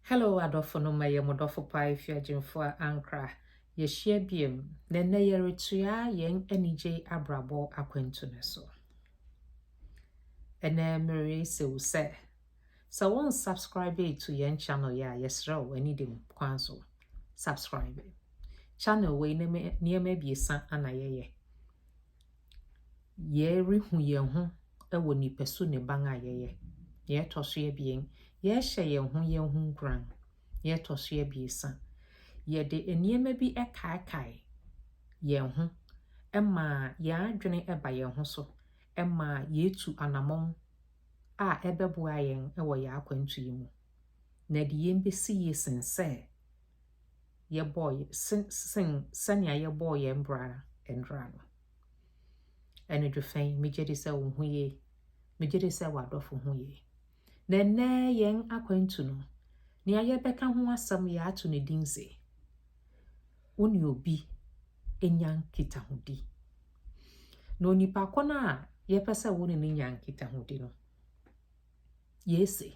Hello adɔfo no, mɛyɛ mo dɔfo paa Efi Agyemfo a Ankra. Yɛahyia biom, na nnɛ yɛretoa yɛn anigye abrabɔ akwantu no so. Ɛnɛ merese wo sɛ, sɛ won subscribe to yɛn channel yi a, yɛsrɛ wo anidie kwan so, subscribe. Channel wei nneɛma abiɛsa ana yɛyɛ. Yɛrehu yɛn ho wɔ nipasu ne ban a yɛyɛ. Nea ɛtɔ so abien, yɛhyɛ yɛn ho nkuran. Nea ɛtɔ so abiɛsa, yɛde nneɛma bi kaekae yɛn ho ma yɛn adwene ba yɛn ho so ma yɛtu anammɔn a ɛbɛboa yɛn wɔ yɛn akwantu yi mu. Na ɛde yɛn bɛsi yie sen sɛ yɛbɔɔ sen sɛnea yɛbɔɔ yɛn bra nnora no. Ɛnodwo fɛn, megye di sɛ wo ho yie. Megye di sɛ w'adɔfo ho yie. Na nnɛ yɛn akwantu no, nea yɛbɛka ho asɛm yɛato ne din sɛ, wo ne obi nya nkitahodi. Na onipa ko no a yɛpɛ sɛ wo ne no nya nkitahodi no, yɛse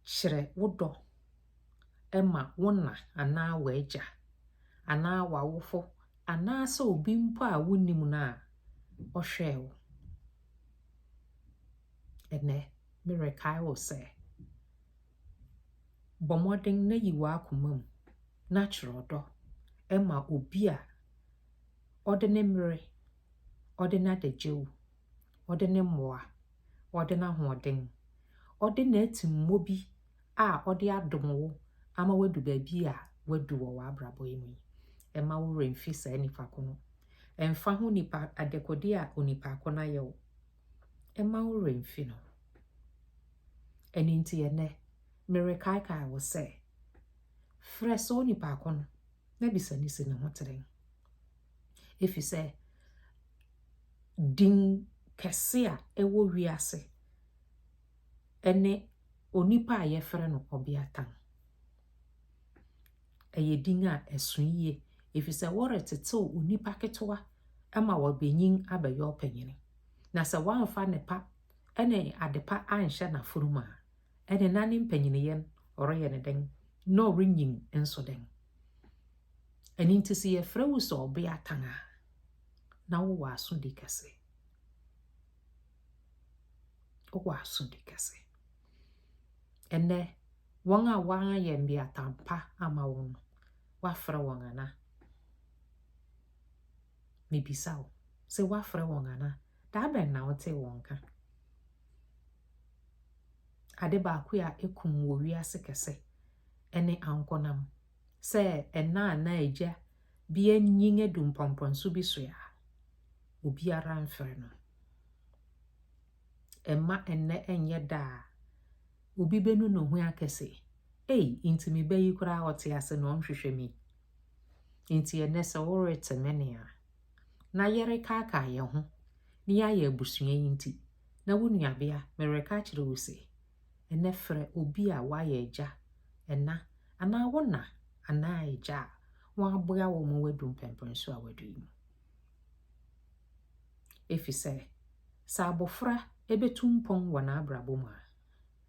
kyerɛ wo dɔ ma wo na anaa w'agya anaa w'awofo anaasɛ obi mpo a wonnim no a ɔhwɛɛ wo. Ɛnnɛ, merekae wo sɛ, bɔ mmɔden na yi w'akoma mu na kyerɛ ɔdɔ ma obi a ɔde ne mmerɛ, ɔde n'adagyew, ɔde ne mmoa, ɔde n'ahoɔden, ɔde n'atimmɔ bi a ɔde adom wo ama woadu baabi a woadu wɔ w'abrabɔ yi mu yi. Ɛmma wo werɛ mfi saa nipa ko no. Ɛmfa ho nipa adekode a onipa ko no ayɛ wo. Ɛmma wo werɛ mfi no. Ɛno nti ɛnnɛ, merekaekae wo sɛ, frɛ saa onipa ko no na bisa ne si ne ho te dɛn. Ɛfiri sɛ, din kɛse a ɛwɔ wiase ɛne onipa a yɛfrɛ no ɔbeatan. Ɛyɛ din a ɛso yie ɛfiri sɛ wɔretetew onipa ketewa ma wabenyin abɛyɛ ɔpanyini. Na sɛ woamfa nnepa ne adepa anhyɛ n'afono mu a, ɛne na ne mpanyiniyɛ no ɔreyɛ ne dɛn na ɔrenyin nso dɛn. Ɛno nti sɛ yɛfrɛ wo sɛ ɔbeatan a, na wowɔ asodi kɛse. Wowɔ asodi kɛse. Ɛnnɛ, wɔn a wɔayɛ mbeatan pa ama wo no, woafrɛ wɔn ana? Mebisa wo, sɛ woafrɛ wɔn ana? Da bɛn na wotee wɔn nka? Ade baako a ekum wɔ wiase kɛse ɛne ankonam. Sɛ ɛna anaa agya bi anyin adu mpɔmpɔnso bi so a, obiara mfrɛ no. Ɛmma ɛnnɛ ɛnyɛ da a obi bɛnu ne ho aka sɛ, ei, nti me ba yi koraa ɔte ase na ɔnhwehwɛ me. Nti ɛnnɛ sɛ worete me nne a, na yɛrekaakaa yɛn ho na yɛayɛ abusua yi nti, na wo nuabea, mereka akyerɛ wo sɛ, ɛnnɛ frɛ obi a wayɛ agya, ɛna, anaa wo na anaa agya a wɔaboa wo ma woadu mpɛmpɛnso a woadu yi mu. Ɛfiri sɛ, sɛ abɔfra ɛbɛtu mpɔn wɔ n'abrabɔ mu a,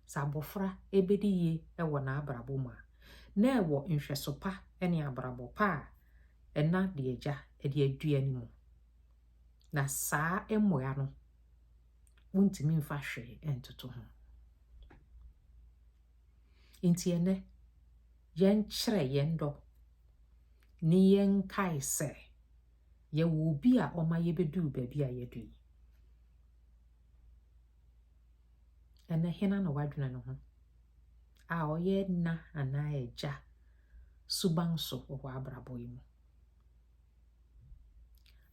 sɛ abɔfra ɛbɛdi yie wɔ n'abrabɔ mu a, na ɛwɔ nhwɛso pa ne abrabɔ pa a ɛna de agya de adua ne mu. Na saa mmoa no, wontumi mfa hwee ntoto ho. Nti ɛnnɛ, yɛnkyerɛ yɛn dɔ ne yɛnkae sɛ yɛwɔ obi a ɔma yɛbɛduu baabi a yɛadu yi. Ɛnnɛ hena na wadwene ne ho a ɔyɛ na anaa agya suban so wɔ w'abrabɔ yi mu?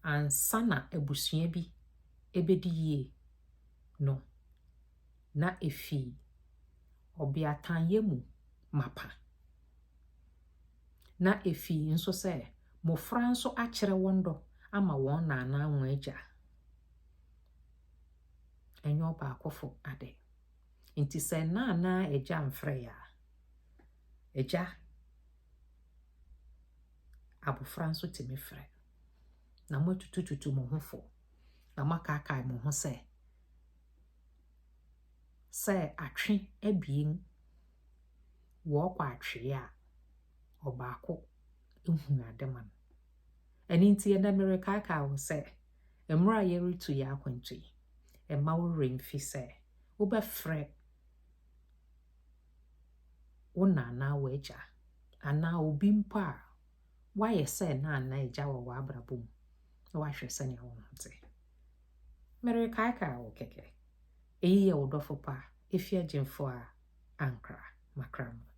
Ansa na abusua bi ɛbɛdi yie no, na efi ɔbeatanyɛ mu mapa. Na efi nso sɛ mmɔfra nso akyerɛ wɔn dɔ ama wɔn na anaa wɔn agya. Ɛnyɛ ɔbaakofo ade. Nti sɛ na anaa agya mfrɛ yɛ a, agya abɔfra nso tumi frɛ. Na moatutututu mo ho fo. Na moakaakae mo ho sɛ, sɛ atwe abien wɔrekɔ atwee a, ɔbaako hunu ade ma no. Ɛno nti ɛnnɛ merekaakae wo sɛ, mmerɛ a yɛretu yɛn akwantu yi, mma wo werɛ mfi sɛ wobɛfrɛ wo na anaa w'agya anaa obi mpo a woayɛ sɛ na anaa agya wɔ w'abrabɔ mu na woahwɛ sɛnea wo ho te. Merekaakae wo kɛkɛ. Eyi yɛ wo dɔfo pa, Efia Gyamfua Ankrah Makramu.